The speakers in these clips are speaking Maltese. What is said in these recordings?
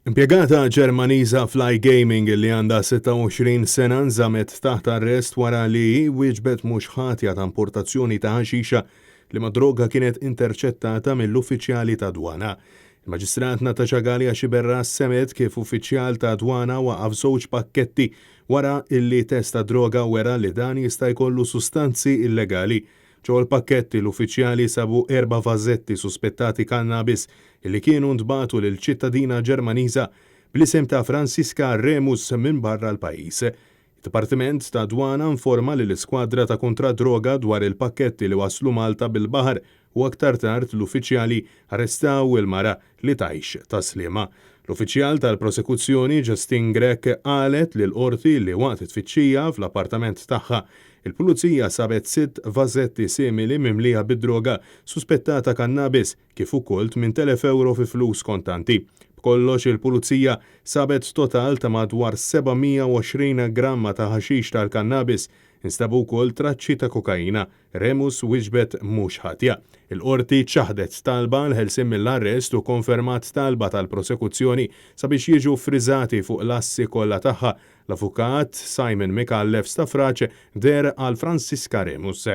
Impjegata Ġermaniża fl-iGaming li għandha 26 sena nżammet taħt arrest wara li hi wieġbet mhux ħatja ta' importazzjoni ta' ħaxixa liema droga kienet interċettata mill-uffiċjali ta' dwana. Il-Maġistrat Natasha Galea Sciberras semgħet kif uffiċjal ta' dwana waqaf żewġ pakketti wara illi test ta' droga wera li dan jista' jkollu sustanzi illegali. Ġewwa l-pakketti l-uffiċjali sabu erba' vażetti suspettati kannabis li kienu ntbagħtu lil ċittadina Ġermaniża bl-isem ta' Franziska Remus minn barra l-pajjiż. Id-Dipartiment tad-Dwana informa lill-Iskwadra ta' Kontra d-Droga dwar il-pakketti li waslu Malta bil-baħar u aktar tard l-uffiċjali arrestaw il-mara li tgħix Tas-Sliema. L-uffiċjal tal-prosekuzzjoni Justine Grech qalet lill-Qorti li waqt it-tfittxija fl-appartament tagħha, il-Pulizija sabet sitt vażetti simili mimlija bid-droga suspettata kannabis kif ukoll 8,000 ewro fi flus kontanti. B'kollox il-Pulizija sabet total ta' madwar 720 gramma ta' ħaxix tal-kannabis. Instabu wkoll traċċi ta' kokaina. Remus wieġbet mhux ħatja. Il-Qorti ċaħdet talba għall-ħelsien mill-arrest u kkonfermat talba tal-prosekuzzjoni sabiex jiġu ffriżati fuq l-assi kollha tagħha. L-Avukat Simon Micallef Stafrace deher għal Francisca Remus.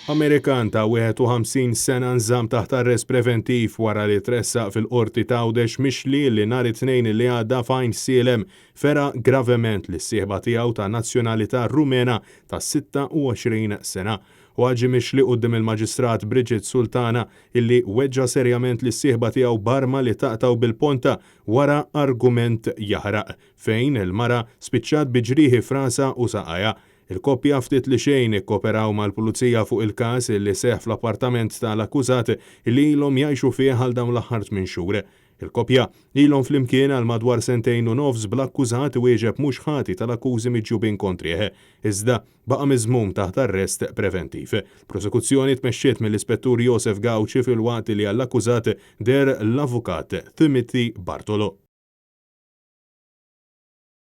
Amerikan ta' 51 sena nżamm taħt arrest preventiv wara li tressaq fil-Qorti t'Għawdex mixli li nhar it-Tnejn li għadda f'Għajnsielem fera gravement lis-sieħba tiegħu ta' nazzjonalità Rumena ta' 26 sena. Huwa ġie mixli quddiem il-Maġistrat Bridget Sultana illi weġġa' serjament lis-sieħba tiegħu b'arma li taqtgħu bil-ponta wara argument jaħraq, fejn il-mara spiċċat bi ġrieħi f'rasha u saqajha. Il-koppja ftit li xejn ikkoperaw mal-Pulizija fuq il-każ illi seħħ fl-appartament tal-akkużat illi ilhom jgħixu fih għal dawn l-aħħar tmien xhur. Il-koppja ilhom flimkien għal madwar sentejn u nofs bl-akkużat iwieġeb mhux ħati tal-akkużi miġjubin kontrih, iżda baqa' miżmum taħt arrest preventiv. Prosekuzzjoni tmexxiet mill-Ispettur Josef Gauci filwaqt li għall-akkużat deher l-Avukat Timothy Bartolo.